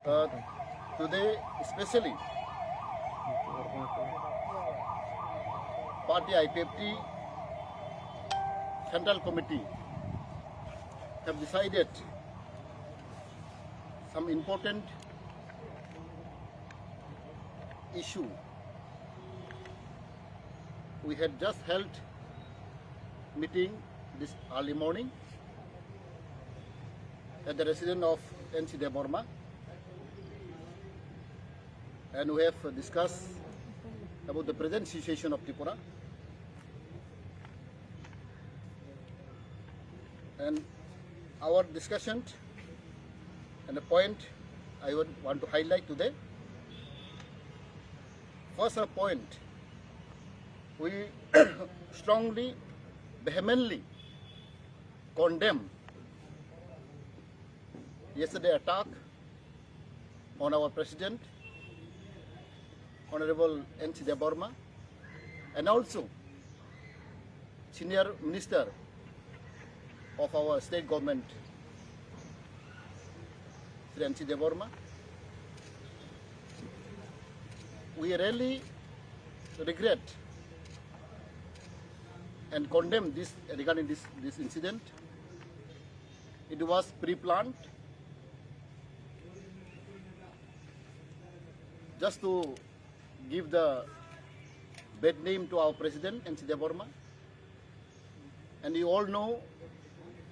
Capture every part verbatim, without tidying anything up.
Uh, today, especially, party I P F T Central Committee have decided some important issue. We had just held meeting this early morning at the residence of N C Debbarma, and we have discussed about the present situation of Tripura. And our discussion and the point I would want to highlight today. First, a point, we strongly, vehemently condemn yesterday attack on our president, Honorable N C Debbarma, and also senior minister of our state government, Shri N C Debbarma. We really regret and condemn this regarding this, this incident. It was pre-planned just to give the bad name to our president, N C Debbarma. And you all know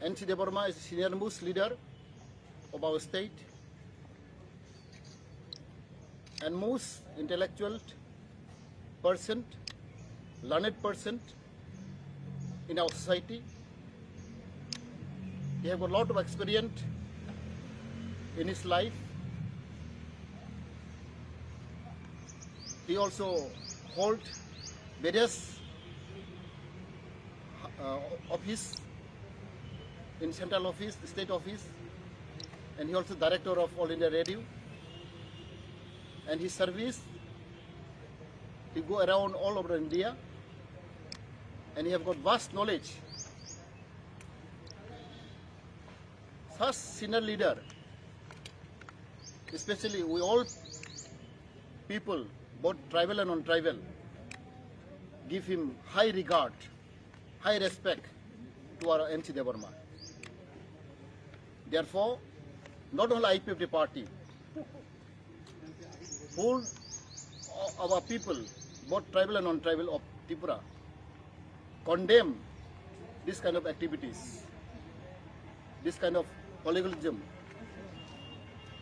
N C Debbarma is the senior most leader of our state and most intellectual person, learned person in our society. He have a lot of experience in his life. He also hold various uh, office in central office, state office, and he also director of All India Radio. And his service, he go around all over India, and he have got vast knowledge. Such senior leader, especially we all people, both tribal and non-tribal, give him high regard, high respect to our N C Debbarma. Therefore, not only I P F T party, whole our people, both tribal and non-tribal of Tripura, condemn this kind of activities, this kind of hooliganism.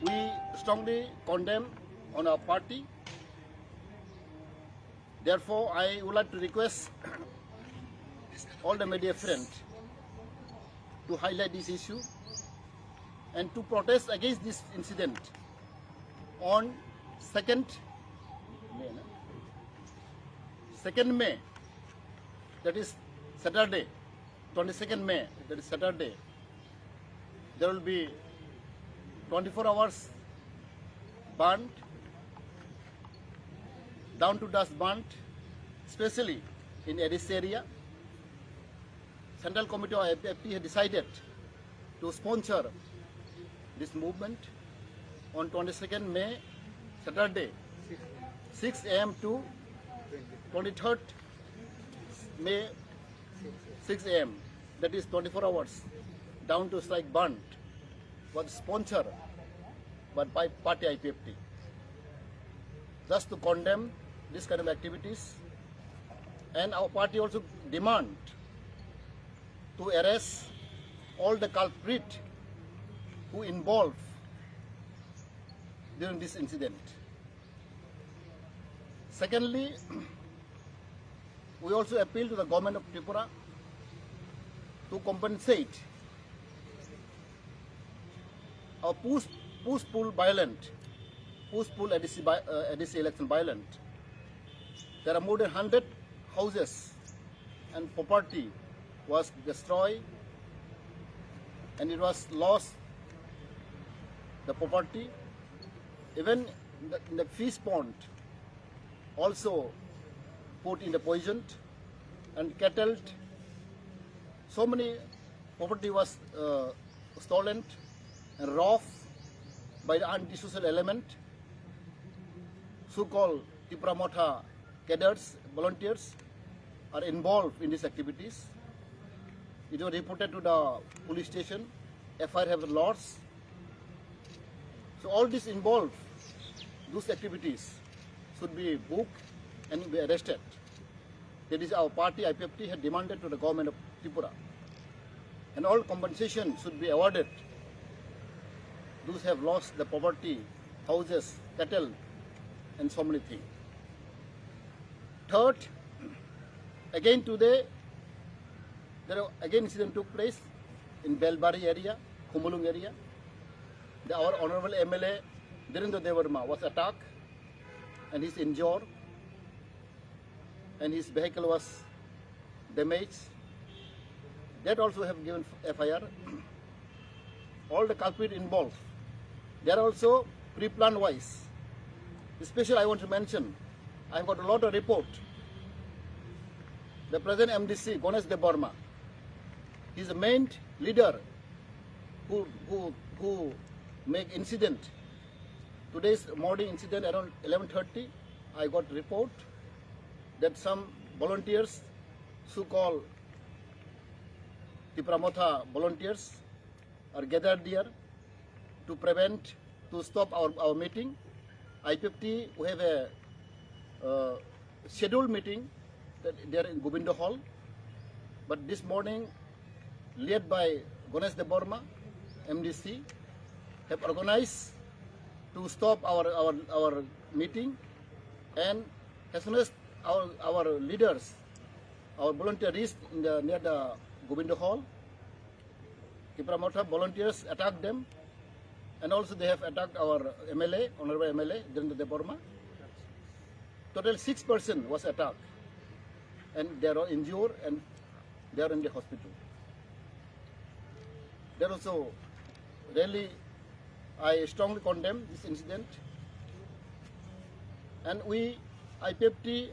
We strongly condemn on our party. Therefore, I would like to request all the media friends to highlight this issue and to protest against this incident on second May, na? Second May, that is Saturday, twenty-second May, that is Saturday, there will be twenty-four hours bandh, down to dusk bandh, especially in A D C area. Central Committee of I P F T has decided to sponsor this movement on twenty-second May, Saturday, six A M to twenty-third May, six A M, that is twenty-four hours, down to strike bandh, was sponsored by, by party I P F T, just to condemn this kind of activities. And our party also demand to arrest all the culprit who involved during this incident. Secondly, we also appeal to the government of Tripura to compensate our push, push pull violent, push pull A D C, vi- uh, A D C election violent. There are more than hundred houses and property was destroyed, and it was lost, the property. Even the, in the fish pond also put in the poison, and cattle, so many property was uh, stolen, and rough, by the anti-social element, so-called Tipra Motha cadres, volunteers are involved in these activities. It was reported to the police station, F I R have lodged. So all these involved, those activities should be booked and be arrested. That is our party I P F T had demanded to the government of Tripura. And all compensation should be awarded those have lost the property, houses, cattle, and so many things. Third, again today, there are again incident took place in Belbari area, Khumulwng area. The, our honorable M L A, Dhirendra Debbarma, was attacked and he's injured and his vehicle was damaged. That also have given F I R. All the culprit involved, they are also pre-plan wise. Especially I want to mention, I've got a lot of report. The present M D C, Ganesh Debbarma, he's the main leader who, who, who make incident. Today's morning incident around eleven thirty, I got report that some volunteers, so-called Tipra Motha volunteers, are gathered there to prevent, to stop our, our meeting. I P F T, we have a, uh, scheduled meeting that there in Govinda Hall. But this morning, led by Ganesh Debbarma, M D C, have organized to stop our, our, our meeting. And as soon as our, our leaders, our volunteer reached in the, near the Govinda Hall, Tipra Motha volunteers attacked them, and also they have attacked our M L A, Honorable M L A, Dhirendra Debbarma. Total six person was attacked, and they are all injured, and they are in the hospital. There also, really, I strongly condemn this incident, and we, I P F T,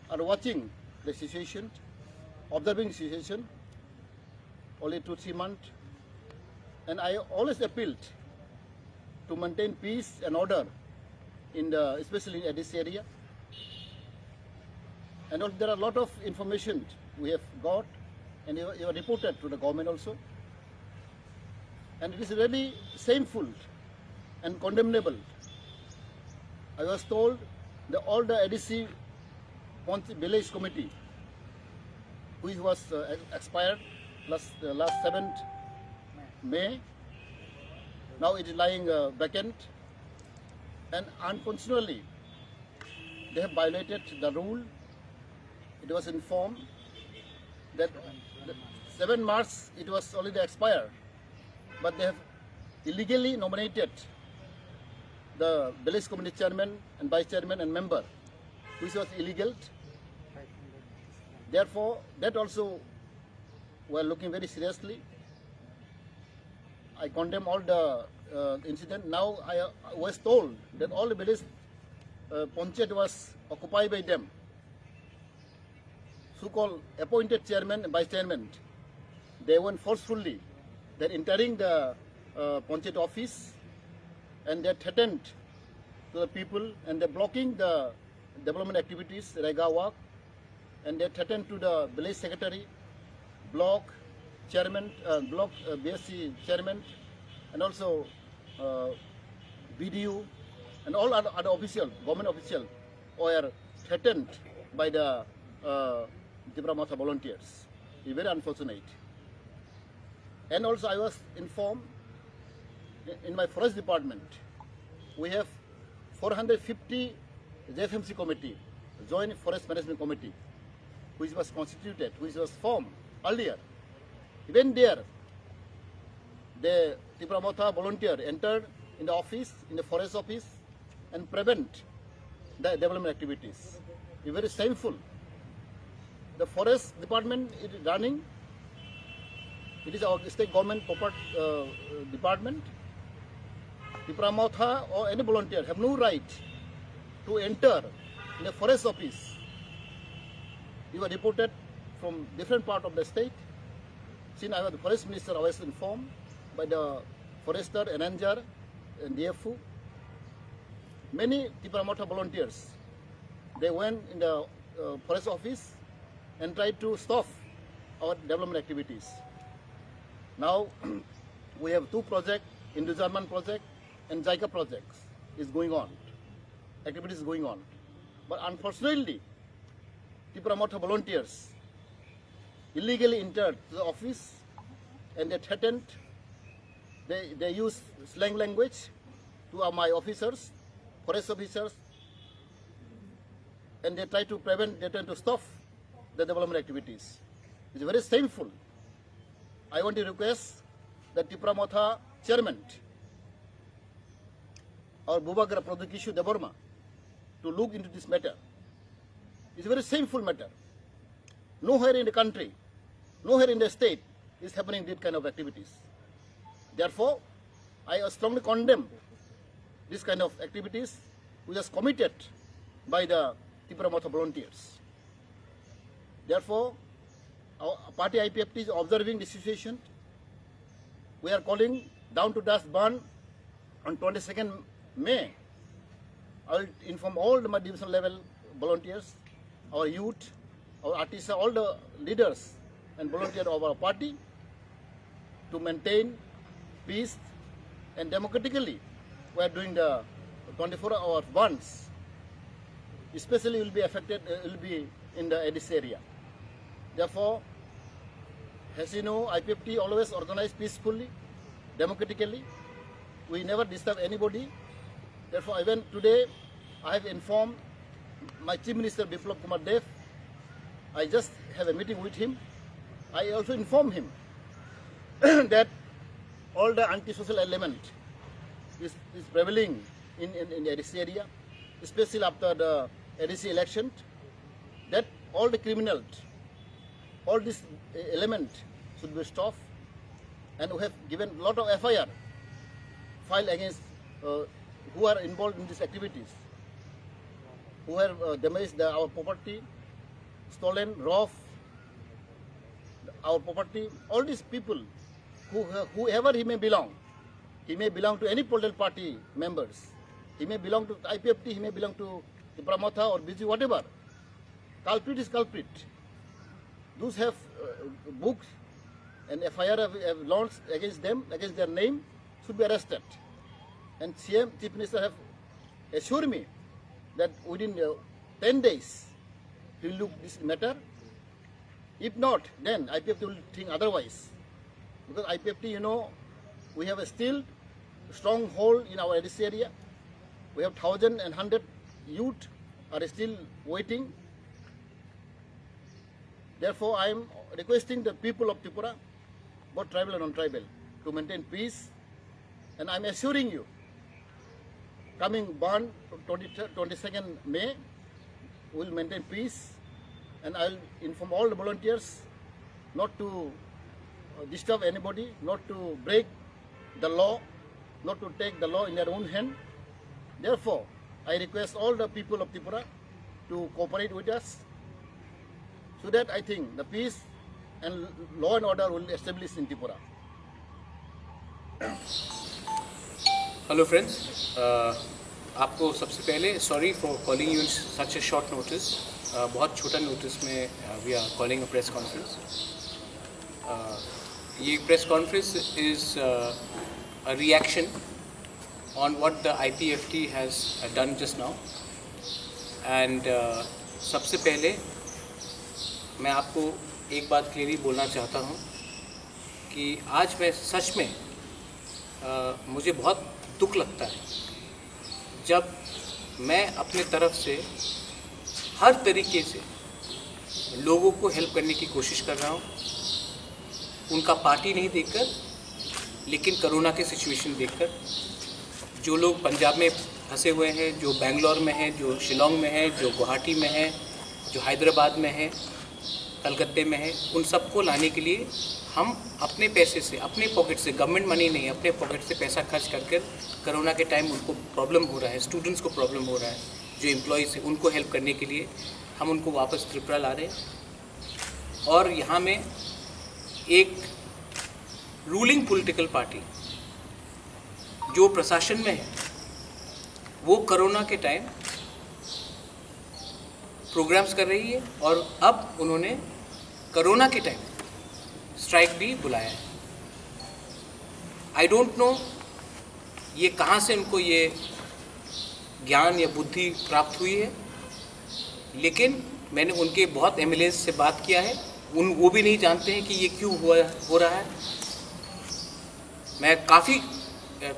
are watching the situation, observing situation, only two, three months. And I always appealed to maintain peace and order in the, especially in this area. And also there are a lot of information we have got and you, you have reported to the government also. And it is really shameful and condemnable. I was told that all the A D C Panch village committee, which was, uh, ex-, expired last, uh, last seventh May, now it is lying, uh, vacant, and unfortunately, they have violated the rule. It was informed that the seven March it was already expired, but they have illegally nominated the village committee chairman and vice chairman and member, which was illegal. Therefore, that also we are looking very seriously. I condemn all the, uh, incident. Now I, uh, was told that all the village, uh, panchayat was occupied by them. So-called appointed chairman and vice chairman, they went forcefully. They're entering the, uh, panchayat office and they threatened to the people and they're blocking the development activities, rega work, and they threatened to the village secretary, block chairman, uh, block, uh, B S C chairman, and also, uh, B D O, and all other, other official, government official were threatened by the, uh, Tipra Motha volunteers. It's very unfortunate. And also I was informed in my forest department, we have four hundred fifty J F M C committee, Joint Forest Management Committee, which was constituted, which was formed earlier. Even there, the Tipra Motha volunteer entered in the office, in the forest office, and prevent the development activities. It's very shameful. The forest department is running. It is our state government proper, uh, department. Tipra Motha or any volunteer have no right to enter in the forest office. You are reported from different part of the state. Since I was the forest minister, I was informed by the forester and ranger and D F O, many Tipra Motha volunteers, they went in the uh, forest office and tried to stop our development activities. Now, we have two projects, Indo-German project and JICA projects is going on, activities going on. But unfortunately, Tipra Motha volunteers illegally entered the office and they threatened, they, they used slang language to uh, my officers, forest officers, and they try to prevent, they try to stop the development activities. It's very shameful. I want to request the Tipra Motha chairman, our Bubagra Pradyot Kishore Debbarma, to look into this matter. It's a very shameful matter. Nowhere in the country, nowhere in the state is happening this kind of activities. Therefore, I strongly condemn this kind of activities which was committed by the Tipra Motha volunteers. Therefore, our party I P F T is observing the situation. We are calling down to dust ban on twenty-second May. I will inform all the, my division level volunteers, our youth, our artisans, all the leaders and volunteers of our party to maintain peace and democratically we are doing the twenty-four hour bands, especially will be affected, uh, will be in the A D C area. Therefore, as you know, I P F T always organize peacefully, democratically. We never disturb anybody. Therefore, even today, I have informed my Chief Minister Biplab Kumar Deb. I just have a meeting with him. I also inform him that all the antisocial element is, is prevailing in, in, in A D C area, especially after the A D C election, that all the criminals, all this element should be stopped, and we have given lot of F I R file against uh, who are involved in these activities, who have uh, damaged the, our property, stolen, robbed our property. All these people, who, whoever he may belong, he may belong to any political party members, he may belong to I P F T, he may belong to Tipra Motha or B J P, whatever. Culprit is culprit. Those have uh, books and F I R have, have launched against them, against their name, should be arrested. And C M, Chief Minister, have assured me that within uh, ten days, he will look this matter. If not, then I P F T will think otherwise. Because I P F T, you know, we have a still stronghold in our A D C area. We have thousand and hundred youth are still waiting. Therefore, I am requesting the people of Tripura, both tribal and non-tribal, to maintain peace. And I am assuring you, coming Bandh twenty, twenty-second May, we will maintain peace. And I will inform all the volunteers not to uh, disturb anybody, not to break the law, not to take the law in their own hand. Therefore, I request all the people of Tripura to cooperate with us so that I think the peace and law and order will establish in Tripura. Hello friends, uh, आपको सबसे पहले sorry for calling you in such a short notice. Uh, बहुत छोटा नोटिस में uh, we are calling a press conference. Uh, ये press conference is uh, a reaction on what the I P F T has uh, done just now. And uh, सबसे पहले मैं आपको एक बात क्लियरली बोलना चाहता हूँ कि आज मैं सच में आ, मुझे बहुत दुख लगता है जब मैं अपने तरफ से हर तरीके से लोगों को हेल्प करने की कोशिश कर रहा हूँ, उनका पार्टी नहीं देखकर, लेकिन कोरोना की सिचुएशन देखकर। जो लोग पंजाब में फंसे हुए हैं, जो बेंगलोर में हैं, जो शिलोंग में हैं, जो गुवाहाटी में हैं, जो हैदराबाद में हैं, कलकत्ते में हैं, उन सबको लाने के लिए हम अपने पैसे से, अपने पॉकेट से, गवर्नमेंट मनी नहीं, अपने पॉकेट से पैसा खर्च करके कोरोना के टाइम उनको प्रॉब्लम हो रहा है, स्टूडेंट्स को प्रॉब्लम हो रहा है, जो एम्प्लॉयज़ हैं उनको हेल्प करने के लिए हम उनको वापस त्रिपुरा ला रहे हैं। और यहाँ में एक रूलिंग पॉलिटिकल पार्टी जो प्रशासन में है, वो कोरोना के टाइम प्रोग्राम्स कर रही है और अब उन्होंने कोरोना के टाइम स्ट्राइक भी बुलाया है। आई डोंट नो ये कहाँ से उनको ये ज्ञान या बुद्धि प्राप्त हुई है, लेकिन मैंने उनके बहुत एमएलए से बात किया है, उन वो भी नहीं जानते हैं कि ये क्यों हुआ, हो रहा है। मैं काफ़ी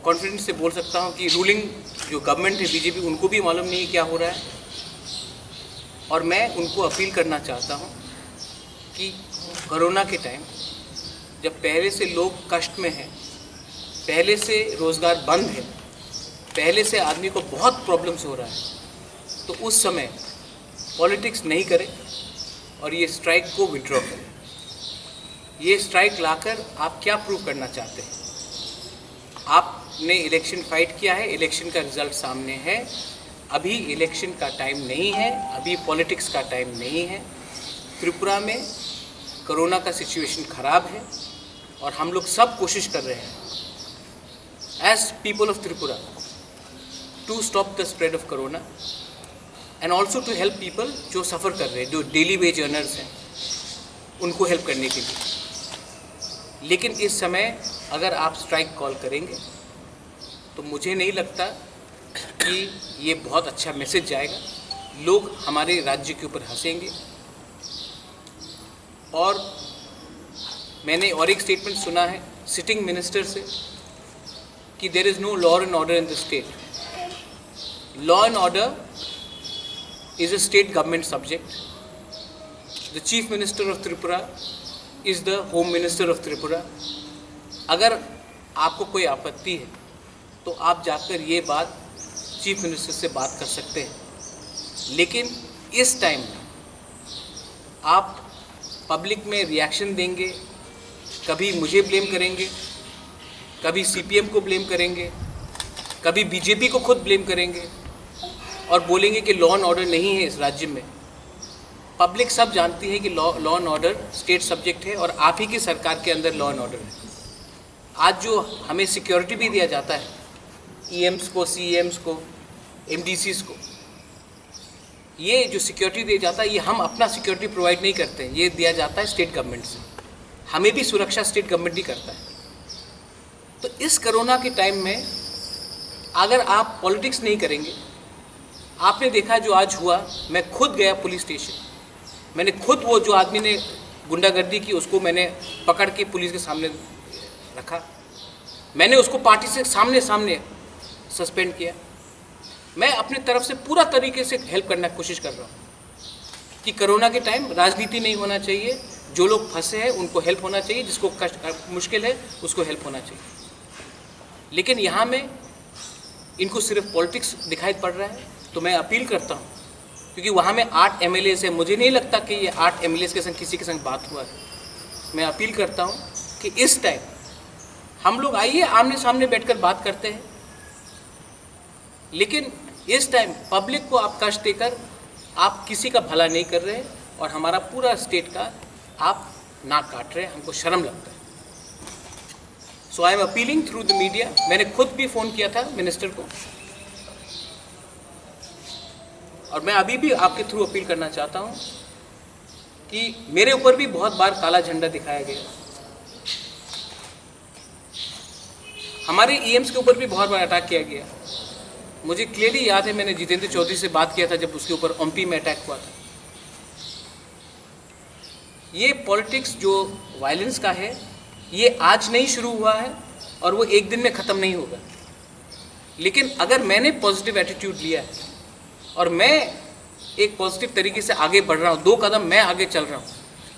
कॉन्फिडेंस से बोल सकता हूँ कि रूलिंग जो गवर्नमेंट है बीजेपी, उनको भी मालूम नहीं क्या हो रहा है। और मैं उनको अपील करना चाहता हूँ कि कोरोना के टाइम जब पहले से लोग कष्ट में हैं, पहले से रोज़गार बंद है, पहले से आदमी को बहुत प्रॉब्लम्स हो रहा है, तो उस समय पॉलिटिक्स नहीं करें और ये स्ट्राइक को विड्रॉ करें। ये स्ट्राइक लाकर आप क्या प्रूव करना चाहते हैं? आपने इलेक्शन फाइट किया है, इलेक्शन का रिजल्ट सामने है। अभी इलेक्शन का टाइम नहीं है, अभी पॉलिटिक्स का टाइम नहीं है। त्रिपुरा में कोरोना का सिचुएशन ख़राब है और हम लोग सब कोशिश कर रहे हैं, as people of Tripura, to stop the spread of corona and also to help people जो सफ़र कर रहे हैं, जो डेली वेज अर्नर्स हैं, उनको हेल्प करने के लिए। लेकिन इस समय अगर आप स्ट्राइक कॉल करेंगे तो मुझे नहीं लगता कि ये बहुत अच्छा मैसेज जाएगा। लोग हमारे राज्य के ऊपर हंसेंगे। और मैंने और एक स्टेटमेंट सुना है सिटिंग मिनिस्टर से कि there is no law and order in the state. Law and order is a state government subject. The Chief Minister of Tripura is the Home Minister of Tripura. अगर आपको कोई आपत्ति है तो आप जाकर ये बात चीफ मिनिस्टर से बात कर सकते हैं। लेकिन इस टाइम आप पब्लिक में रिएक्शन देंगे, कभी मुझे ब्लेम करेंगे, कभी सीपीएम को ब्लेम करेंगे, कभी बीजेपी को खुद ब्लेम करेंगे और बोलेंगे कि लॉ एंड ऑर्डर नहीं है इस राज्य में। पब्लिक सब जानती है कि law law and order state subject है और आप ही की सरकार के अंदर लॉ एंड ऑर्डर है। आज जो हमें सिक्योरिटी भी दिया जाता है ईएम्स को, सीईएम्स को, एमडीसीज को, ये जो सिक्योरिटी दिया जाता है, ये हम अपना सिक्योरिटी प्रोवाइड नहीं करते, ये दिया जाता है स्टेट गवर्नमेंट से। हमें भी सुरक्षा स्टेट गवर्नमेंट ही करता है। तो इस कोरोना के टाइम में अगर आप पॉलिटिक्स नहीं करेंगे, आपने देखा जो आज हुआ, मैं खुद गया पुलिस स्टेशन, मैंने खुद वो जो आदमी ने गुंडागर्दी की उसको मैंने पकड़ के पुलिस के सामने रखा, मैंने उसको पार्टी से सामने सामने सस्पेंड किया। मैं अपनी तरफ से पूरा तरीके से हेल्प करने की कोशिश कर रहा हूँ कि कोरोना के टाइम राजनीति नहीं होना चाहिए, जो लोग फंसे हैं उनको हेल्प होना चाहिए, जिसको कष्ट मुश्किल है उसको हेल्प होना चाहिए। लेकिन यहाँ में इनको सिर्फ पॉलिटिक्स दिखाई पड़ रहा है। तो मैं अपील करता हूँ, क्योंकि वहाँ में आठ एमएलए हैं, मुझे नहीं लगता कि ये आठ एमएलए के संग किसी के संग बात हुआ है। मैं अपील करता हूँ कि इस टाइम हम लोग आइए, आमने सामने बैठकर बात करते हैं। लेकिन इस टाइम पब्लिक को आप कष्ट देकर आप किसी का भला नहीं कर रहे और हमारा पूरा स्टेट का आप नाक काट रहे हैं, हमको शर्म लगता है। So I am appealing through the media। मैंने खुद भी फ़ोन किया था मिनिस्टर को और मैं अभी भी आपके थ्रू अपील करना चाहता हूँ कि मेरे ऊपर भी बहुत बार काला झंडा दिखाया गया, हमारे ईएम्स के ऊपर भी बहुत बार अटैक किया गया। मुझे क्लियरली याद है, मैंने जितेंद्र चौधरी से बात किया था जब उसके ऊपर ओम्पी में अटैक हुआ था। ये पॉलिटिक्स जो वायलेंस का है, ये आज नहीं शुरू हुआ है और वो एक दिन में ख़त्म नहीं होगा। लेकिन अगर मैंने पॉजिटिव एटीट्यूड लिया है और मैं एक पॉजिटिव तरीके से आगे बढ़ रहा हूँ, दो कदम मैं आगे चल रहा हूँ,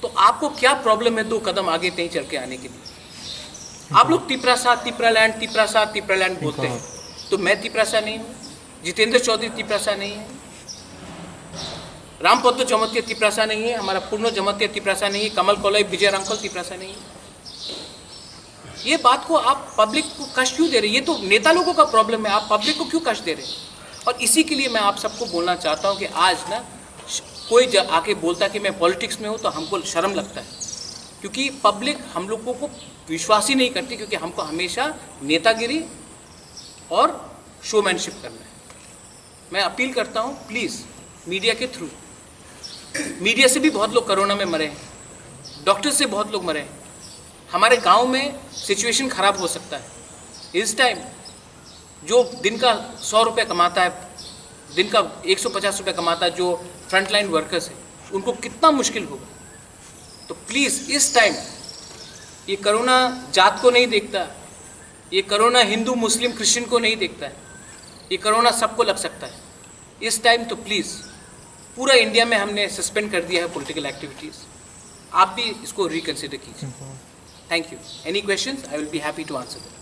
तो आपको क्या प्रॉब्लम है दो कदम आगे नहीं चल के आने के लिए? आप लोग तिपरासा, तिपरालैंड, तिपरासा, तिपरालैंड बोलते हैं, तो मैं तिपरासा नहीं हूँ, जितेंद्र चौधरी तिपरासा नहीं है, रामपद्म जमातिया तिपरासा नहीं है, हमारा पूर्ण जमातिया तिपरासा नहीं है, कमल कलई, विजय रामकल तिपरासा नहीं है। ये बात को आप पब्लिक को कष्ट क्यों दे रहे हैं? ये तो नेता लोगों का प्रॉब्लम है, आप पब्लिक को क्यों कष्ट दे रहे हैं? और इसी के लिए मैं आप सबको बोलना चाहता हूँ कि आज ना श-, कोई ज-, आके बोलता कि मैं पॉलिटिक्स में हूँ तो हमको शर्म लगता है, क्योंकि पब्लिक हम लोगों को विश्वास ही नहीं करती, क्योंकि हमको हमेशा नेतागिरी और शोमैनशिप करना है। मैं अपील करता हूँ, प्लीज, मीडिया के थ्रू। मीडिया से भी बहुत लोग कोरोना में मरे हैं, डॉक्टर से बहुत लोग मरे हैं। हमारे गांव में सिचुएशन खराब हो सकता है। इस टाइम जो दिन का सौ रुपये कमाता है, दिन का एक सौ पचास रुपये कमाता है, जो फ्रंटलाइन वर्कर्स है, उनको कितना मुश्किल होगा। तो प्लीज, इस टाइम ये कोरोना जात को नहीं देखता, ये कोरोना हिंदू, मुस्लिम, क्रिश्चियन को नहीं देखता है। ये कोरोना सबको लग सकता है। इस टाइम तो प्लीज, पूरा इंडिया में हमने सस्पेंड कर दिया है पॉलिटिकल एक्टिविटीज, आप भी इसको रिकंसिडर कीजिए। Thank you. Any questions? I will be happy to answer them.